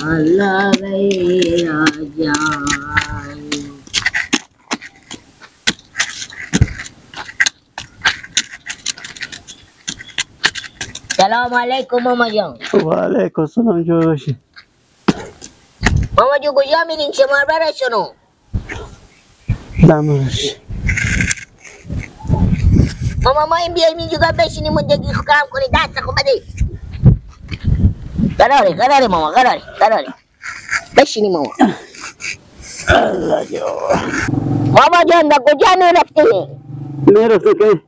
الله جان. سلام علیکم ماما جان. و علیکم السلام. جور باشی ماما جون. کجا میرین شما برشونو؟ دمش ماما ما این بیاییم اینجا بشینیم و دگی کم کنی. دست خود بده. قراره قراره ماما، قراره قراره. بشینیم ماما. الله جون. ماما جان در کجا میرفتی؟ میرفتی که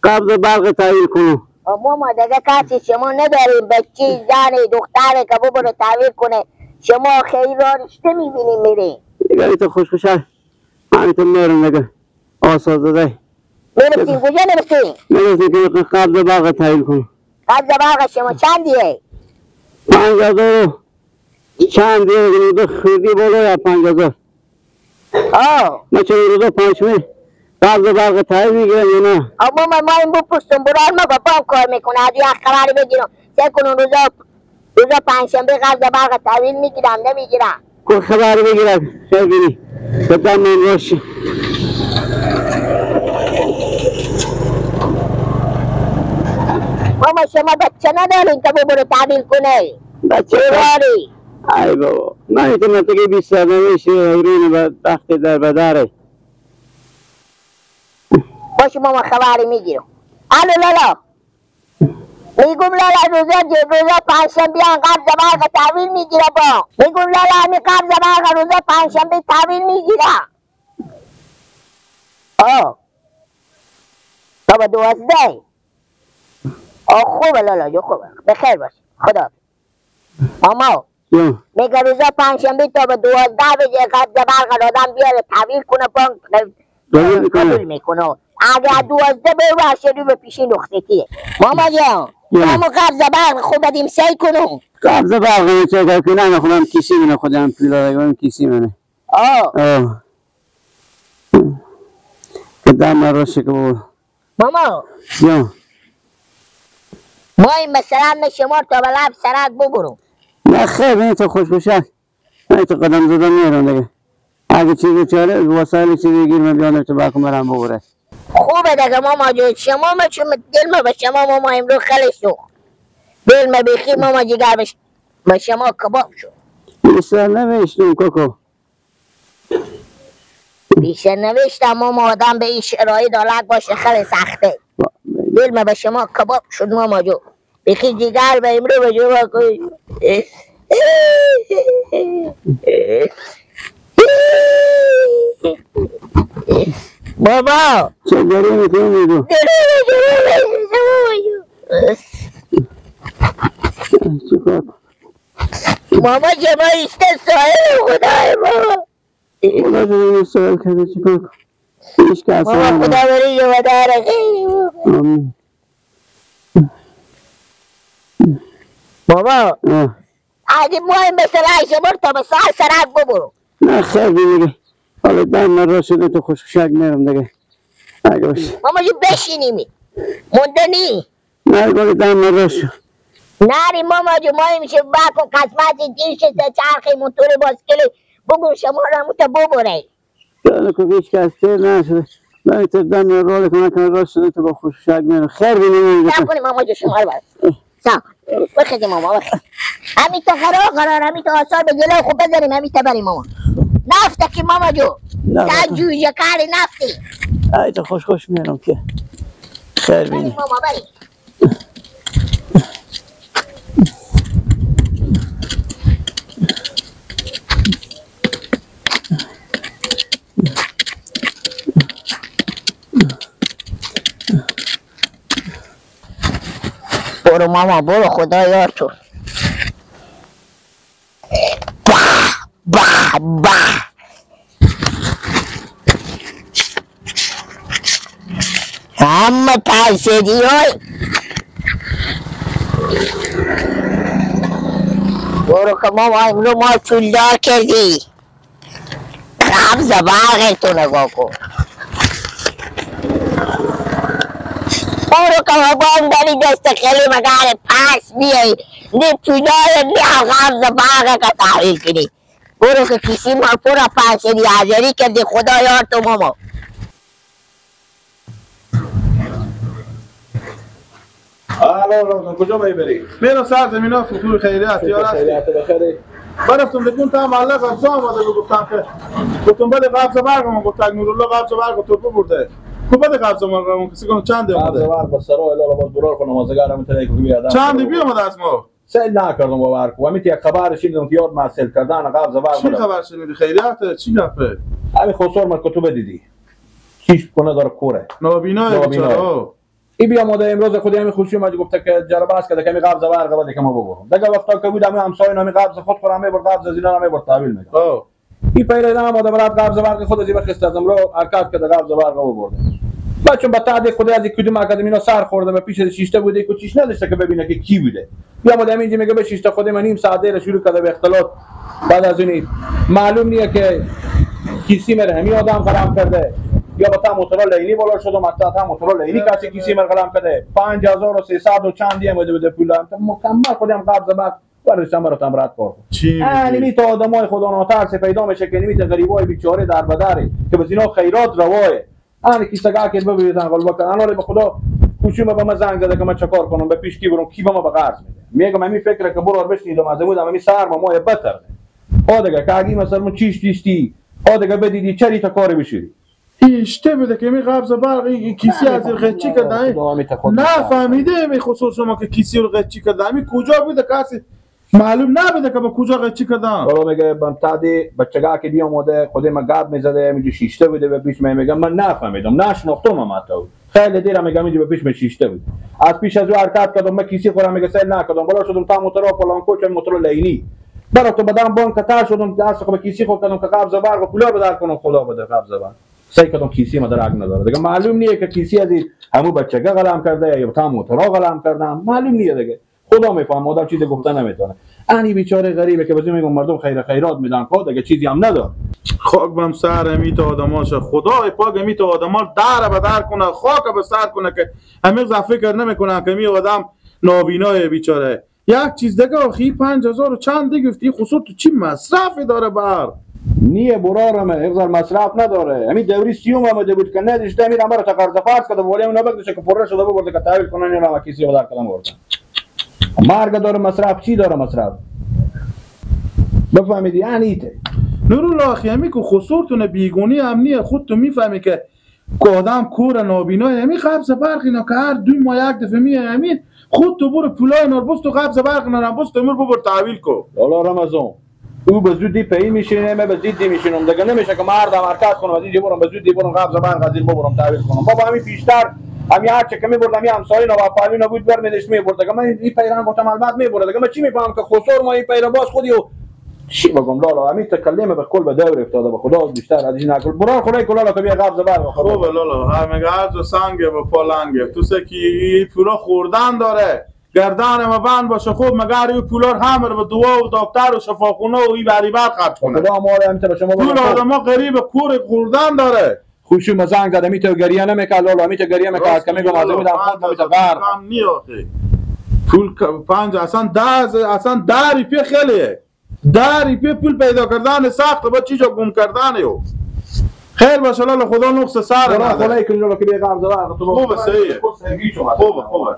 قبض برق تحویل کنم. ماما دیگه کسی شما نداریم، بچه زن دختره که ببره تحویل کنه. شما خیلی رشته میبینیم میریم. دیگه تو خوش خوشحال همینطور میرم دیگه. آسازده میرفتیم. کجا میرفتیم؟ میرفتیم که قبض برق تحویل کنم. قبض برق شما چندیه؟ 5000 چندیه؟ روزا خیلی بالا یا 5000. آه ما چون روزا پنجشنبه قبض برق تحویل میگیرم یا نه؟ ماما ما این بپرسم برای ما بابام کار میکنه. از یک خبری بگیرم. سه کنون روزا پنجشنبه قبض برق تحویل میگیرم نمیگیرم. کو خبری بگیرم خیر بینی بدم من باشی. ماما شما بچه ندارین که ببره تحویل کنه؟ بچه داری؟ ای بابا من ایتو نتگه 20 سال نمیشه ایرون وقتی در بداره. باشه ماما خبری میگیرم. الو لالا. میگم لالا روزا پنجشنبه قبض برق تحویل میگیره با. میگم لالا همین قبض برق روزا پنجشنبه تحویل میگیره. آه بابا 12. آه خوبه لالا جو خوبه. بخیر باش. خدا. ماما میگه روزا پنجشنبه تا به 12 بجه قبض برق آدم بیاره تحویل کنه بانک قبول میکنه. اگر 12 ببخشه رو به پیشین رخصتیه. ماما جان ماما قبض برق خوب بدیم سعی کنم. قبض برق چه کنم؟ خودم کیسی منه، خودم پول دارم کیسی منه. آه آه قدام روش که ماما جان ما این مثلا شما تا به لب سرک ببرم. نه خیر این تو خوش خوشک من تو قدم زدم میرم دیگه. اگه چیزی چاره وسایل چیزی گیر من بیانم تو باکم برم ببره. خوبه دیگه ماما جون. شما ما چون دل ما به شما ماما امروز خیلی سوخت. دل ما بیخی ماما جگر به شما کباب شد. بیشتر نوشتم کوکو. بیشتر نوشتم ماما. آدم به این شرایط دالک باشه خیلی سخته. دل ما به شما کباب شد ماما جون. بیخی جگر به امروز به شما کباب. بابا چه داری میکنی میگو؟ ماما شما ایسته ساحل خدای بابا. خدا جونه سوال کرده چیکار کن؟ هیچ کس بابا خدا بری شما داره خیلی بابا. اگه مهم مثل شما تا به سال سرک ببرو. نه خیر دیگه حالا دم من را شده تو خوشک میرم دیگه. اگه باشه ماما جو بشینیم مونده نی. نه گل دم من را شد. نری ماما جو ما میشه باکو قسمت دیر شد چرخی موتور باسکلی بگو شما را موتا ببره. دانه که هیچ کس تیر نشده. من تو دم من را کنم که را شده تو با خوشک میرم. خیر بینیم. سب کنیم ماما جو شما رو بر سب بخیزیم ماما بخیز. همین تا قرار قرار همین تا آثار به جلو خوب بزنیم همین تا بریم ماما. نفته که ماما جو تا جوجه کار نفتی. ای تو خوش خوش میرم که خیر بینی. ماما بریم. برو ماما برو خدا یار تو. با با همه ترسیدی های برو که ماما امرو ما پولدار کردی. قبض برق تو نگاه کن. برو که بام داری دست خیلی مگر پس بیایی نه پولای نه قبض برق که تحویل کنی. برو که کسی ما پورا پس شدی حاضری کردی. خدا یار تو ماما. الو کجا باید بری؟ میرم سر زمینا فکر خیریت یار هستی. بخیری. برفتم دکون تا محله قبضه آمده گفتم که گفتم بده قبضه برقم. گفت نورالله قبضه برق تو برده. کو بده قبضه برقم کسی کنه چند اومده؟ قبضه برق سرا الا باز برار کنم نمازگار هم تنه که بیادم. چند بی اومده از ما؟ سیل نکردم باور کو. همین یک خبر شنیدم که یاد مسئله کردن قبضه برق. چی خبر شنیدی؟ خیریت چی گپه؟ همین خسور ما کتب دیدی. کیش کنه داره کوره. نابینا بیچاره. ای بیا ماده امروز خودی همین خوشی اومد گفته که جربه است که کمی قبض برق بده که ما ببرم. دیگه وقتا که بود همین همسایه نمی قبض خود خورم میبرد قبض از اینا میبرد تحویل میداد. این پیره آماده برات قبض برق خود از بخست از امرو حرکت کرده قبض برق ببرد. بچون به تعدی خودی از کدوم اکادمی اینا سر خورده به پیش شیشته بوده که چیش نداشته که ببینه که کی بوده. بیا ماده اینجا میگه به شیشته خودی من نیم ساعت دیر شروع کرده به اختلاط. بعد از اون معلوم نیه که کسی مره همین آدم قرام کرده یا با تا موتور لینی بالا شد و مقطع تا موتور لینی کسی کسی مر قلم کرده 5300 و چند دیگه بوده پول هم مکمل خودم قبض بعد برشم برات امرات کار چی یعنی تا آدمای خدا ناترس پیدا میشه که نمیته غریبای بیچاره در بدره که بس اینا خیرات رواه انا کیسگا که ببینن قلبا که انا به خدا کوچوم به ما زنگ زده که من چکار کنم به پیش کی برم کی به ما به قرض میده. میگم همین فکر که برو بشنیدم از بودم همین سر ما ماه بتر ها دیگه که اگه مثلا من چیش دیشتی ها دیگه بدیدی چری تا کار بشیری اشته بده که می قبض برق کیسی از قچی کرده نه فهمیده می خصوص شما که کیسی رو قچی کرده می کجا بوده کسی معلوم نبوده که به کجا قچی کردن. بابا میگه بم تعدی بچگا که بی اومده خود ما گاب میزده میگه شیشته بوده به پیش میگم من نفهمیدم نشناختم ما تو خیلی دیر میگم اینجا به پیش می شیشته بود از پیش از او حرکت کردم من کیسی خورم میگه سیل نکردم بالا شدم تا موتور فلان کوچ موتور لینی برا تو بدم بانک تر شدم دست خود کیسی خود کردم که قبض برق پولا بدر کنم خدا بده قبض برق سعی کردم کیسی ما درک نداره دیگه معلوم نیه که کیسی از همو بچگا قلم کرده یا تا موتورا قلم کردم معلوم نیه دیگه خدا میفهمه آدم چیزی گفته نمیتونه. انی بیچاره غریبه که بزنیم میگم مردم خیر خیرات میدن خدا دیگه چیزی هم نداره. خاک بم سر می تا آدماش خدای پاک می تا آدما در به در کنه خاک به سر کنه که همه فکر نمیکنن که می آدم نابینای بیچاره. یک چیز دیگه آخی 5000 و چند دیگه گفتی خصوص تو چی مصرفی داره بر نیه برارمه اغزار مصرف نداره. همین دوری سیوم آمده بود که نداشته میرم برای تا قرض فرض کرده ولی اون نبگدشه که پره شده ببرده که تحویل کنن یا کسی بدر کردن بردن. مرگ داره مصرف چی داره مصرف بفهمیدی یعنی ایته نورالله آخی همی که خسورتون بیگونی هم نیه خود تو میفهمی که آدم کور نابینای همی قبض برق اینا که هر 2 ماه یک دفعه میه همین خود تو برو پولای نار بس تو قبض برق نار بس تو امر ببر تحویل کو. لالا رمضان او به زودی پی میشینه من به زودی میشینم دیگه نمیشه که مردم حرکت کنم از اینجا برم به زودی برم قبض برق از این ببرم تحویل کنم. بابا همین پیشتر همین هر چه که میبردم همین همسایه نو پاوی نبود برمیداشت میبرد دیگه من این پیران گفتم البته میبرد دیگه من چی میفهمم که خسور ما این پیران باز خودی و چی بگم لالا همین تکلمه به کل به دور افتاده به خدا بیشتر از این نکل برار خونه لالا که بیا قبض برق خوب لالا همه هر جا سنگه و پالنگه تو سه کی پولا خوردن داره گردن ما بند باشه خوب مگر این پولار همه رو به دعا و دکتر و شفاخونه و این بری بر خرج کنه. خدا ما هم به شما پول آدم‌ها غریب کور خوردن داره. خوشو ما زنگ زدم میته گریه نمیکرد لالا میته گریه میکرد که میگم از میدم خود میته غرق کم نی آخه پول 5 اصلا 10 اصلا 10 روپیه خیلیه 10 روپیه پول پیدا کردن سخت با چیزا گم کردن یو خیر باشه لالا خدا نقص سر نده. خدای که لالا که بی قبض برق تو خوبه صحیحه خوبه خوبه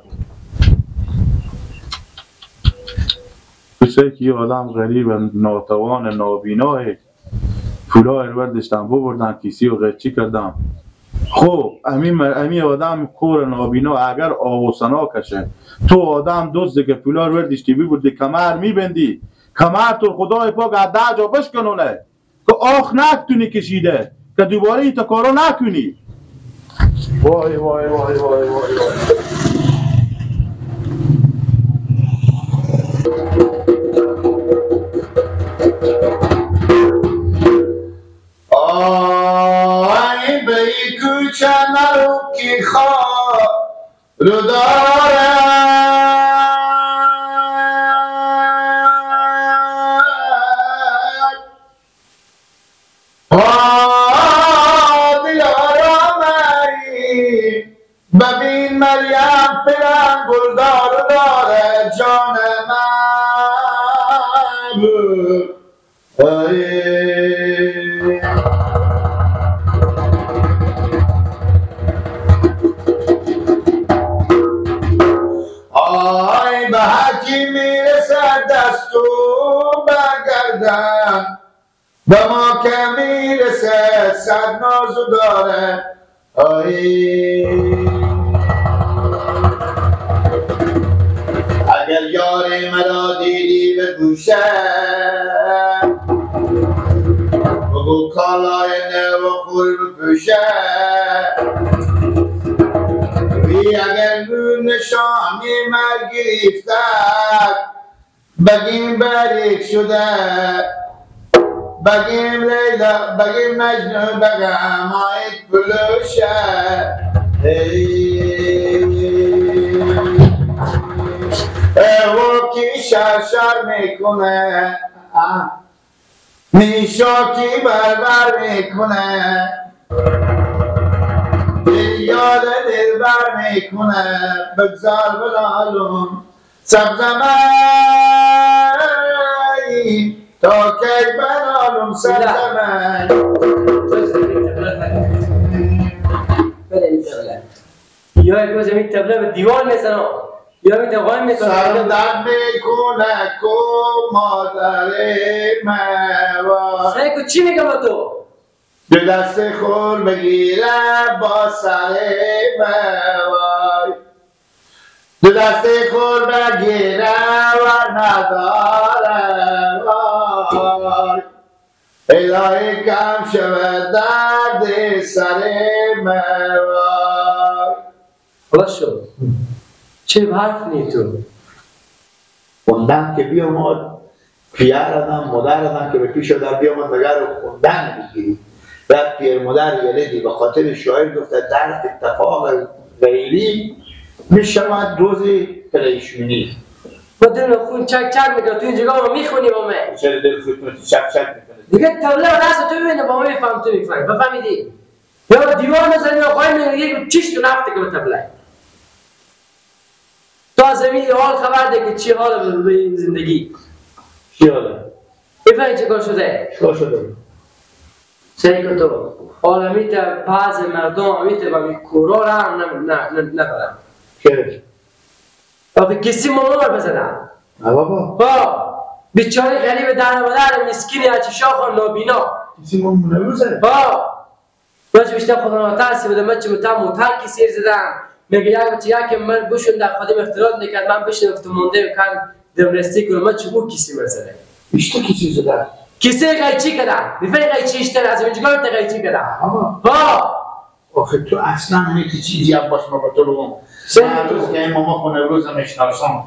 کسایی که یه آدم غریب ناتوان نابیناه پولای رو برداشتن ببردن کیسی و قچی کردم. خب امی آدم کور نابینا اگر آوسنا کشه تو آدم دزده که پولا رو برداشتی ببردی کمر میبندی کمر تو خدای پاک از 10 جا بشکنونه که آخ نکتونی کشیده که دوباره این کارا نکنی. وای وای وای وای وای وای. آی به کوچه نرو که خواب رو داره دل آرامایی ببین مریم من گلدار داره جان من آی به هرکی میرسد دست و بگردن به ما که میرسه صد نازو داره آی اگر یار مرا دیدی به گوشه بگو کالای نو خور بپوشه وی اگر نشانی مرگ گرفتد بگیم بریک شده بگیم لیلا بگیم مجنون بگم آید پلوشه او کی شرشر میکنه میشا کی بربر میکنه یاد دلبر میکنه بگذار بلالم سبزمه تا کی بنالم سبزمه. یا یک روز این تبله به دیوار میزنم یا می دوام میکنم سرم درد میکنه کو مادر من سعی کو چی میگم با تو؟ به دست خور بگیره با سر من به دست خور بگیره و نداره وای الهی کم شود درد سر من وای. خلاص شد چه حرف نی تو؟ خوندن که بیامد پیر آدم مادر آدم که به پیش آدم بیامد مگر خوندن بگیری. بعد پیر مادر یلدی به خاطر شاعر گفته در اتفاق غیری میشود روزی پریشونی. با دل خون چک چک میکنه تو اینجا ما میخونی با من. چرا دل خون چک چک میکنه؟ دیگه تبله دست تو ببینه با من میفهم تو میفهمی بفهمیدی؟ یا دیوار مثلا یا خواهی میگه چش تو نفته که به تبله. تو از زمین حال خبر ده که چی حال به زندگی چی حاله؟ بفهمی چه کار شده؟ چه شده؟ سعی کن تو عالمی تا بعض مردم همی تا به کورا را هم ندارن. چرا؟ آخه کسی ماما رو بزنن. نه بابا با بیچاره غریب در مادر مسکینی از شاخ نابینا کسی ماما نبزنه؟ با من چه بیشتر خدا ناترسی بودم من چه متر کسی زدم میگه یک بچه یک من بشون در خودم اختلاط نکرد من بشنم گفتم مونده کن دمرستی کنم من چه او کسی من زده بیشتر کسی زده کسی قیچی کردم میفهمی قیچی اشتر از اینجا گفت قیچی کردم با آخه تو اصلا همین چیزی عباس ما با تو بگم من روز که این ماما خونه روز میشناسم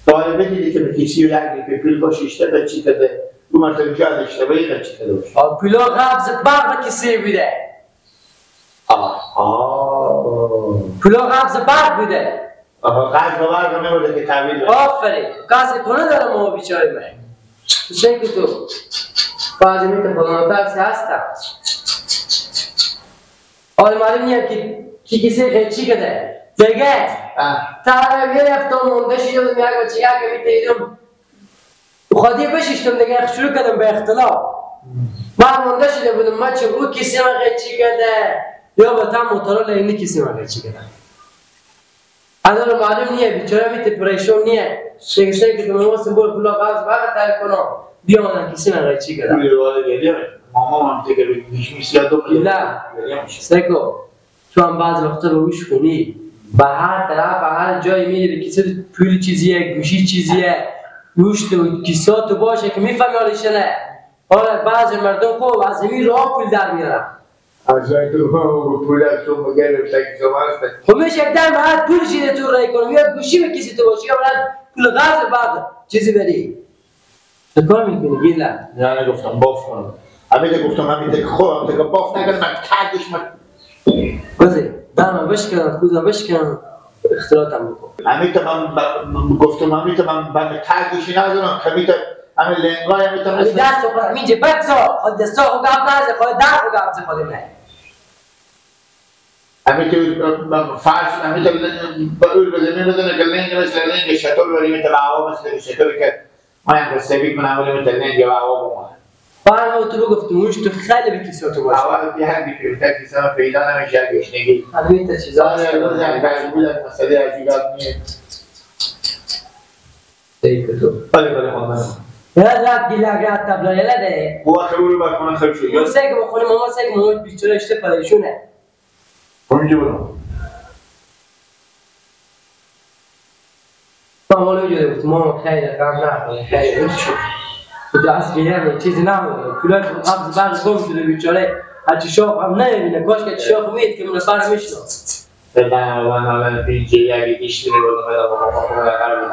طالبه دیدی که به کسی یک پول باشه اشتر قیچی کرده او مرتبه جا اشتباهی قیچی کرده باشه پولا قبض برق کسی بوده پولا قبض برق بوده. آها قبض برق نمی‌بوده که تحویل بده. آفرین قبض کنه دارم ما بیچاره من. چه که تو بعضی میتونم خدا نترسی هستم. آره معلوم نیست که کی کسی قیچی کرده. دیگه طرف گرفتم مونده شدم یک بچه یک میتیدم خودی بشیشتم دیگه شروع کردم به اختلاف. من مونده شده بودم من چه او کسی من قیچی کرده یا با تم موتورا لینی کسی من قیچی کرده. الان معلوم نیه بیچاره میته پریشون نیه. شکسته که من واسه بول پولا قبض برق تر کنم بیامدن کسی من قیچی کرده. ماما هم دیگه میشه نه سکو تو هم بعض وقتا به هوش کنی به هر طرف به هر جایی میری به کسی پول چیزیه گوشی چیزیه گوشت و کیساتو باشه که میفهمی حالش نه. آره بعضی مردم خوب از همین راه پول در میارن. از جایی که پول از تو مگرم خب میشه یک در بعد پول چیزی تو رای کنم یا گوشی به کسی تو باشه یا بعد پول قرض بعد چیزی بری. چه کار میکنی گیلا؟ نه نگفتم باف کنم. همین گفتم همین خب همین باف نکردم من ترکش من گوزی دارم بشکنم کوزم بشکنم اختلاطم بکن. همین تا من گفتم همین تا من بند ترکشی ندارم همین تا همین لنگای همین تا همین دست خود همین جه بگذار خود دستا خود گفت نزه خود در خود گفت خود نه همین تو فرش همین تو اول به زمین بزنه که لنگ مثل لنگ شطور بریم تا هوا مثل شطور که ما هم سبیک من عملی مثل لنگ و هوا بمونه. بعد تو گفتم موش تو خیلی به کیسه تو باشه. اول یه هر بی‌پیوتر کیسه ما پیدا نمیشه گشنگی. همین تا چیزا. آره روز هم بودن مسئله عجیب نیست. دیگه تو. بله بله خانم. یلا گیلا تبلا یلا ده. هو خبر رو بکنه خب شد. اون سگ بخونی ماما سگ ماما بیچاره اشته پریشونه. اونجا بودم. ماما لو گفت ماما خیلی غم نخوره خیلی شد. دست گیرم چیزی نمونده. پولای قبض برق گم شده بیچاره. هرچی شاخ هم نمیبینه. کاش که شاخ مید که من سر میشناس. نه من اینجا اگه ایشتی رو بدم بابا خب قرار بود.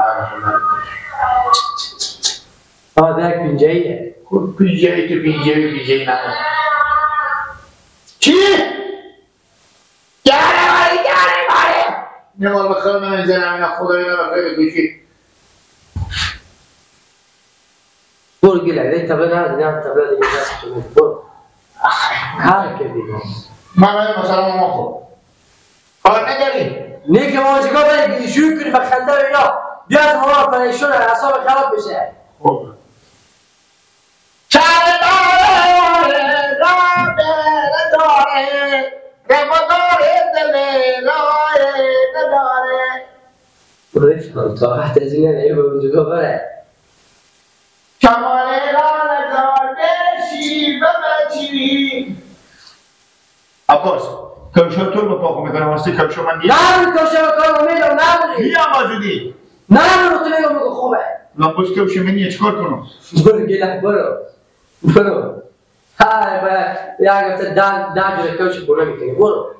آه ده پینجاییه. خب پینجایی تو پینجایی پینجایی نه. چی؟ گره باری گره باری. نه مال بخیر من زنم اینا خدای نه بخیر گوشی. برو گیره ده تبلا نه نه تبلا دیگه نه برو. کار کردی. من مثلا ما خب. کار نداری؟ نه که ما چیکار کنیم؟ شروع کنیم به خنده و اینا. بیا از ما پریشون اعصاب خراب بشه. خب. طاقت از این نه به اونجا بره. کمال لال بچی. عباس کوشا تو رو پاکو میکنم واسه کوشا من نیست. نه کوشا کارو میدم نه میام آزودی. نه رو تو میگم خوبه. لامبوس کوشا من نیست چیکار کنم؟ برو گله برو. برو. های باید یا گفت دان دان جور کوش برو میکنی برو.